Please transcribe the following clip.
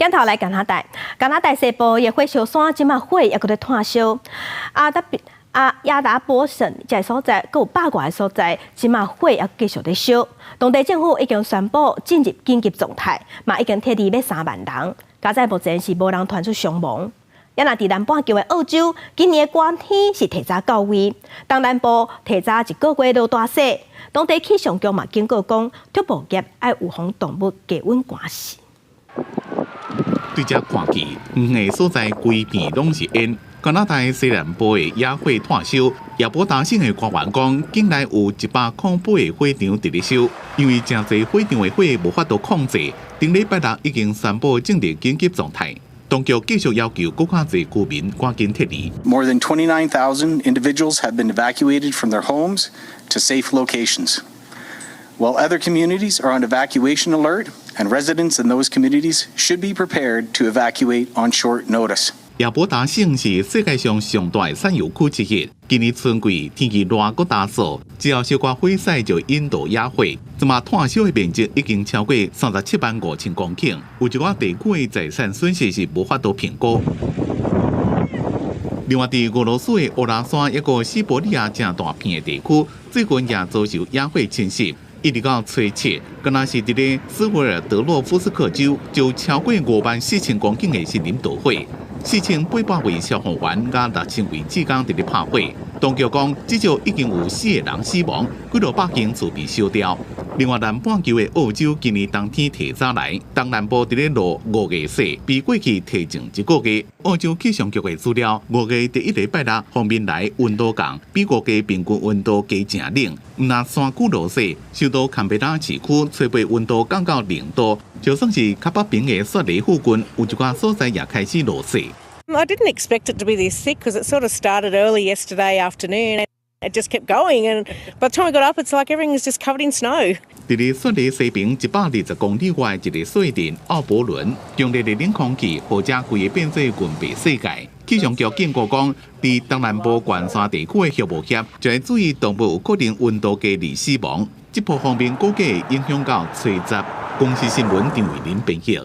鏡頭來加拿大，加拿大西部的火燒山，這馬火猶閣咧湠燒。啊，特別啊，亞達波省這个所在，閣有百外个所在，這馬火猶繼續咧燒。當地政府已經宣布進入緊急狀態，嘛已經撤離欲3萬人。佳哉目前是無人傳出傷亡。啊，若佇南半球的澳洲，今年的寒天是提早到位，東南部提早一個月落大雪。當地氣象局嘛警告講，瀑布業愛預防動物低溫寒死。對這看去，遠的所在規片攏是煙。加拿大西南部的野火湠燒，亞伯達省的官員講，境內有108個火場佇咧燒，因為誠濟火場的火無法度控制，頂禮拜六已經宣布進入緊急狀態。當局繼續要求閣較濟居民趕緊撤離。 More than 29,000 individuals have been evacuated from their homes to safe locations, while other communities are on evacuation alert, and residents in those communities should be prepared to evacuate on short notice. 亞伯達省是世界上上大的產油區之一。今年春季天氣熱閣乾燥，只要小可火勢就引導野火，這馬湠燒的面積已經超過37萬5千公頃，有一寡地區的財產損失是無法度評估。另外，佇俄羅斯的烏拉山一個西伯利亞誠大片的地區，最近也遭受野火侵襲。一直到初七，敢若是佇咧斯維爾德洛夫斯克州，就超過5萬4千公頃的森林著火，4800位消防員佮6000位志工佇咧拍火。當局講，至少已經有四個人死亡，幾落百間厝被燒掉。另外，南半球的澳洲今年冬天提早來，東南部佇咧落五月雪，比過去提前一個月。澳洲氣象局的資料，五月第一禮拜六鋒面來溫度降，比五月平均溫度加誠冷。毋但山區落雪，首都坎培拉市區初八溫度降到0度，就算是較北邊的雪梨附近，有一寡所在也開始落雪。 I didn't expect it to be this thick because it sort of started early yesterday afternoon. It just kept going, and by the time I got up, it's like everything was just covered in snow. 佇咧雪梨西邊120公里外一个細鎮奧伯倫，強烈的冷空氣，予遮規个變做銀白世界。氣象局警告講，佇東南部懸山地區的畜牧業，就愛注意動物有可能溫度低而死亡。這波鋒面估計會影響到初十。公視新聞張慧琳編譯。